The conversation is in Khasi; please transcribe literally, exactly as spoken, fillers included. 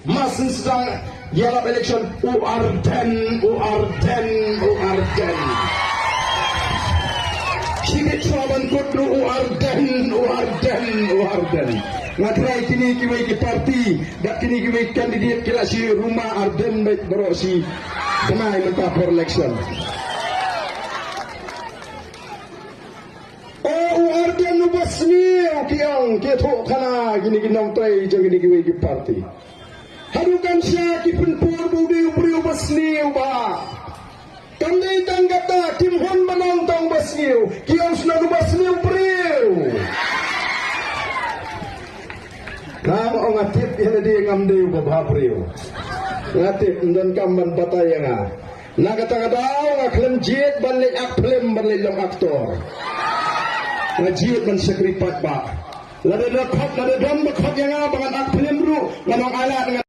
Mas sdang ïalap election, u Ardent, u Ardent, u Ardent. Shi bit shuwa ban kut ruh, u Ardent, u Ardent, u Ardent. Nga trai kine kiwei ki party bad kine kiwei candidate ki la shu ruma Ardent bad baroh shi bnai mynta por election. O u Ardent uba sniew, ki ong ki thoh khana kine ki nongtrei jong kine kiwei ki party. Haduh kan sha ki pynpur ba u dei u briew ba sniew ba. Kam dei tang kata, kim hun ba nang tang ba sniew, ki ong sniew ba sniew briew. Nga ong nga tip ïa lade ngam dei u ba bha briew. Nga tip ym don kam ban batai ïa nga. Na kata ka daw nga khlem jied ban leit act film, ban leit long actor. Nga jied ban shakri paidbah. Lada da khot, lada dang ba khot ïa nga ba ngan act film ruh, nga nang alat nga